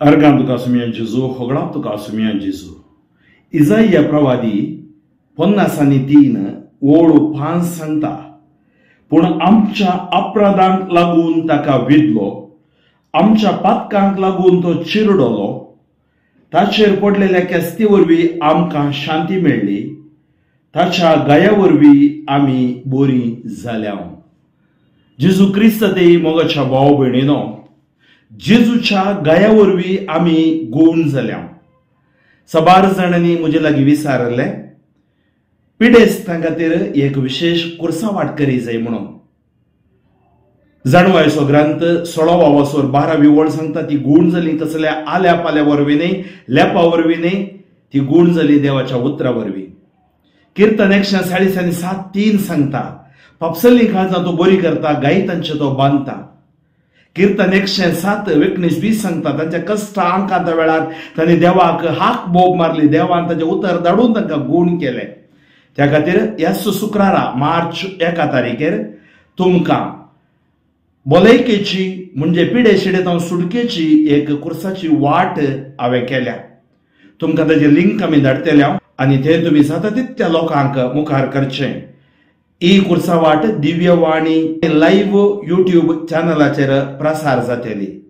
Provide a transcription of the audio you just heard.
अर्गां तुका सुमया जेजू, होगडाव तुका सुमया जेजू. इजाइया प्रवादी 53:5 सांगता, पूण आमच्या अपराधांक लागून ताका विदलो, आमच्या पातकांक लागून तो चिरडलो, ताचेर पडलेल्या केस्ती वरवीं आमकां शांती मेळ्ळी, ताच्या गाया वरवीं आमी बरी जाल्या. जेजू क्रिस्त ते मोगाच्या भाव भयणीनो, जेजूच्या गाया वरवीं आमी गूण जाल्या. सबार जाणांनी म्हजे लागीं विचारलें, पिडेस्तां खातीर एक विशेश कुर्सा वाट करी जाय म्हणून. जाणवायचो ग्रंथ 16 वासोर 12 वळ सांगता, ती गूण जाली कसल्या आल्या पाल्या वरवीं न्हय, लेपा वरवीं न्हय, ती गूण जाली देवाच्या उतरा वरवीं. किर्तन 140:7-3 सांगता, पापसल्ली काळजां तो बरी करता, गायतांचे तो बांदता. किर्तन 107:19-20 सांगता, तांच्या कश्ट आंकांता वेळार तांणी देवाक हाक बोब मारली, देवान तांचे उतर धाडून तांकां गूण केले. त्या खातीर ह्याच शुक्रारा मार्च 1 तारीखेर तुमकां भलायकेची म्हणजे पिडे शिडेतावन सुटकेची एक कुर्साची वाट हांवें केल्या. तुमकां ताजे लिंक आमी धाडटले आनी ते तुमी जाता तितल्या लोकांक मुखार करचें. ही कुर्सा वाट दिव्यवाणी लायव्ह युट्यूब चॅनलाचेर प्रसार जातली.